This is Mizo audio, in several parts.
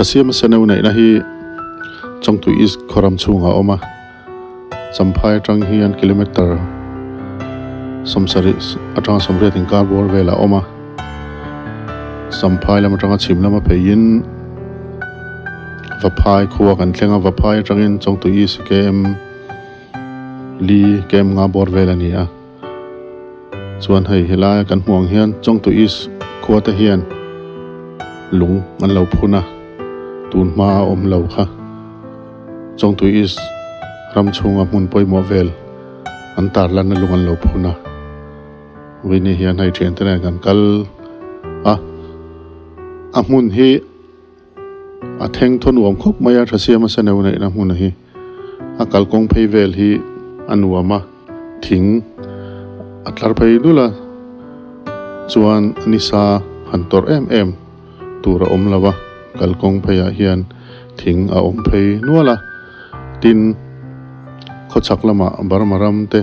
Thasiama seneu neihna hi Chawngtui East khawram chhungah a awm a, Champhai atang hian kilometre 70 atanga 80 inkar bawr velah a awm a, Champhai lam atanga chhim lama pheiin Vaphai khua kan thleng a, Vaphai atangin Chawngtui East km li km nga bawr vel a ni a. Chuan hei helaia kan hmuh ang hian Chawngtu East khua te hian lung an lo phun a, tun hma a awm lo kha Chawngtu East ram chhunga hmun pawimawh vel an tar lanna lung an lo phun a. Vawiin hian hei thiante nen kan kal a, a hmun hi A theng thaw nuam khawp mai a, Thasiama seneu neihna hmun hi a kalkawng phei vel hi a nuam a, thing a tlar phei dul a, chuan nisa han tawrh em em tur a awm lo a, kalkawng pheiah hian thing a awm phei nual a, tin khawchhak lamah Burma ram te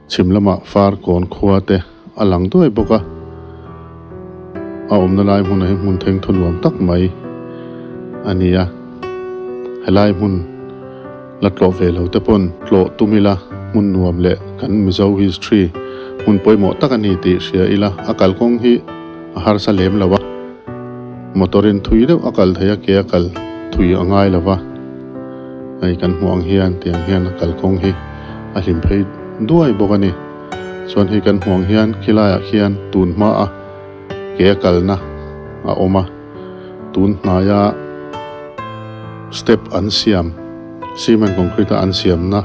Chhim lamah far kawn khua te a lang duai bawk a, a awmna lai hmunah hi hmun theng thu nuam tak mai a ni a, helai hmun la tlawh ve lo te pawn tlawh tum ila hmun nuam leh kan Mizo history hmun pawimawh tak a ni tih hria ila a kalkawng hi a harsa lem lo a, motor in thui deuh a kal thei a ke a kal thui a ngai lo va. Hei kan hmuh ang hian tiang hian a kalkawng hi a hlim phei duai bawk a ni. Chuan hei kan hmuh ang hian khilaiah khian tun hmaa ke a kalna a awm a, tun hnaia step an siam cement concrete a an siamna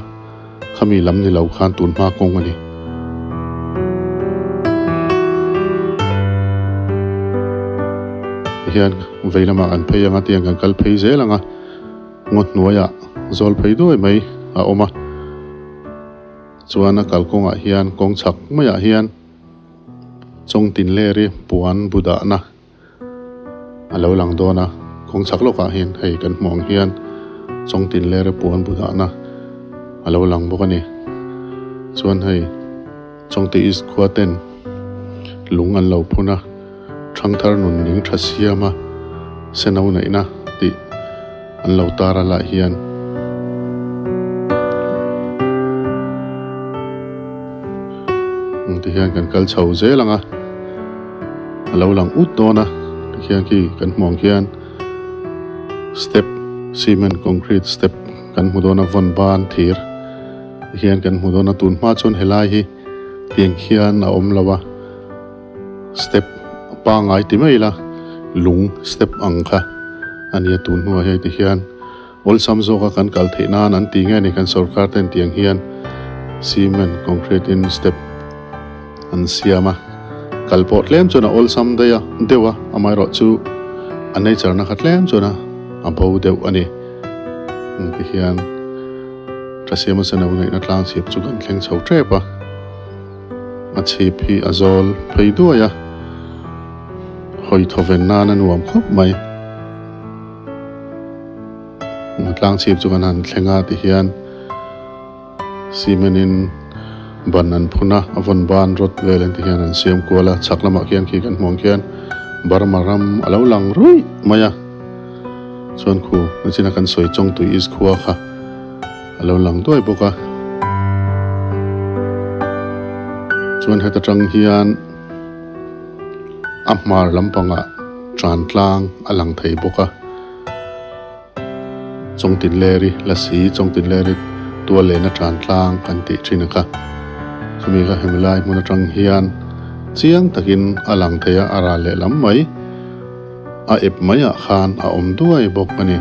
khami lam ni lo khan tun hma kawng a ni. Tihian vei lamah kan phei ang a tiang kan kal phei zel ang a. Ngaw hnuaiah zawl phei duai mai a awm a, chuan a kalkawngah hian kawng chhak maiah hian Chawngtinleri puan bu dahna a lo lang dawn a, kawng chhak lawkah hian hei kan hmuh ang hian Chawngtinleri puan bu dahna a lo lang bawk a ni. Chuan hei Chawngte East khua ten lung an lo phun a. Thangthar nun ning tha siama seno neihna tih an lo tar a lah hian ti hian kan kal chho zel ang a, a lo lang ut dawn a tikhian khi kan hmuh ang khian step cement concrete step kan hmu dawn a vawn ban thir tikhian kan hmu dawn a tun hma chuan helai hi tiang khian a awm lo a. Step pangai ti mai ila lung step ang kha a nia tun hnuah hei ti hian awlsam zawka kan kal theih nan an ti nge ni kan sorkar ten tiang hian cement concrete in step an siam a kal pawh tlem chuan a awlsam daih a deuh a amaherawh chu a nature na kha tlem chuan a bo deuh a ni ti hian Thasiama Seno ngaihna tlang chhip chu kan thleng chho tep a. A chhip hi a zawl phei duai a, hawi thawven nan a nuam khawp mai. Tlang chhip chu kan han thleng a tihian cement in ban an phun a, a vawn ban rod vel an tihian an siam kual a, chhak lamah khian khi kan hmuh ang khian Burma ram a lo lang ruih mai a, chuan khu nachina kan sawi Chawngtui East khua kha. A lo lang duai bawk a. Chuan heta tang hian a hmar lampangah tan tlang a lang thei bawk a. Chawngtinleri lasi Chawngtinleri tual lehna tan tlang kan tih thin a kha. Chumi kha hemi lai hmun atang hian chiang takin a lang thei a, a ral lehlam mai. A ep maiah khan a awm duai bawk a ni.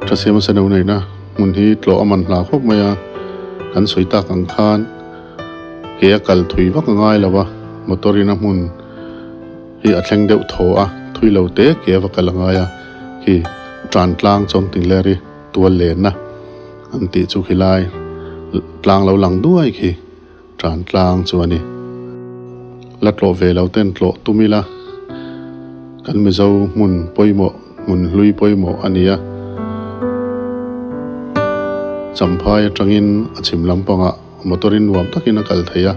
Thasiama seneu neihna hmun hi tlawh a man hla khawp mai a, kan sawi tak ang khan ke a kal thui vak a ngai lo a, motor in a hmun hi a thleng deuh thaw a, thui lo te ke a va kal a ngai a, khi tan tlang Chawngtinleri tual lenna an tih chu khilai tlang lo lang duai khi. Tan tlang chu a ni. La tlawh ve lo ten tlawh tum ila, kan Mizo hmun pawimawh, hmun hlui pawimawh a ni a. Champhai atangin a chhim lampangah motor in nuam takin a kal thei a,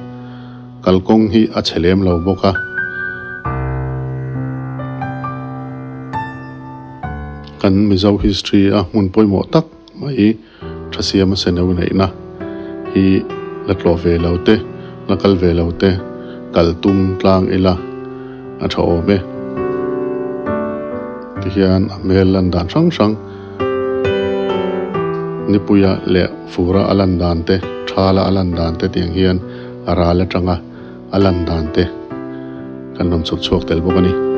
kalkawng hi a chhe lem lo bawk a. Kan Mizo history a hmun pawimawh tak mai tha siama seneu neihna hi la tlawh ve lo te, la kal ve lo te kal tum tlang ila a tha awm e. Tihian a hmel lan dan hrang hrang nipuia leh fura a lan dan te, thala a lan dan te tiang hian a ral atanga a lan dan te kan rawn chhawp chhuak tel bawk a ni.